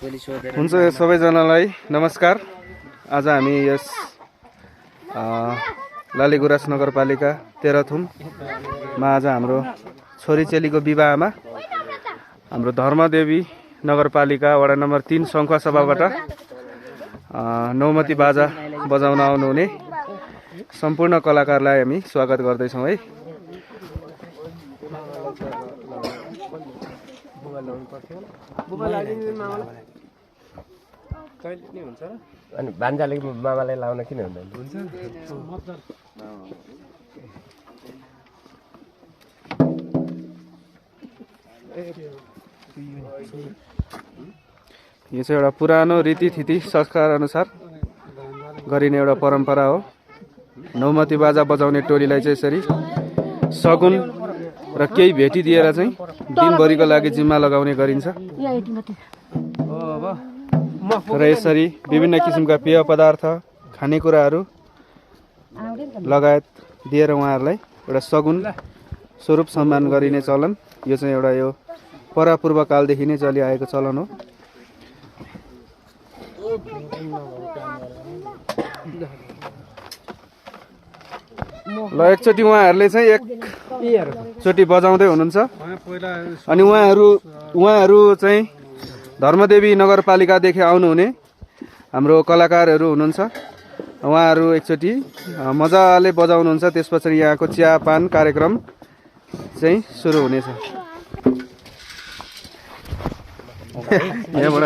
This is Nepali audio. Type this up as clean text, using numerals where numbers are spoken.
हुन्छ सबैजनालाई नमस्कार। आज हामी यस लालीगुराँस नगरपालिका तेह्रथुममा आज हाम्रो छोरी चेलीको विवाहमा हाम्रो धर्मदेवी नगरपालिका वडा नम्बर 3 सङ्खुवा सभाबाट नौमती बाजा बजाउन आउनुहुने सम्पूर्ण कलाकारलाई हामी स्वागत गर्दैछौँ है। अनि भान्जाले मामालाई लाउन किन हुँदैन? यो चाहिँ एउटा पुरानो रीतिथिति संस्कार अनुसार गरिने एउटा परम्परा हो। नौमती बाजा बजाउने टोलीलाई चाहिँ यसरी सगुन र केही भेटी दिएर चाहिँ दिनभरिको लागि जिम्मा लगाउने गरिन्छ र यसरी विभिन्न किसिमका पेय पदार्थ खानेकुराहरू लगायत दिएर उहाँहरूलाई एउटा सगुन स्वरूप सम्मान गरिने चलन यो चाहिँ एउटा यो परापूर्व कालदेखि नै चलिआएको चलन हो। ल एकचोटि उहाँहरूले चाहिँ एकचोटि बजाउँदै हुनुहुन्छ अनि उहाँहरू चाहिँ धर्मदेवी नगरपालिकादेखि आउनुहुने हाम्रो कलाकारहरू हुनुहुन्छ। उहाँहरू एकचोटि मजाले बजाउनुहुन्छ, त्यसपछि यहाँको चियापान कार्यक्रम चाहिँ सुरु हुनेछ। यहाँबाट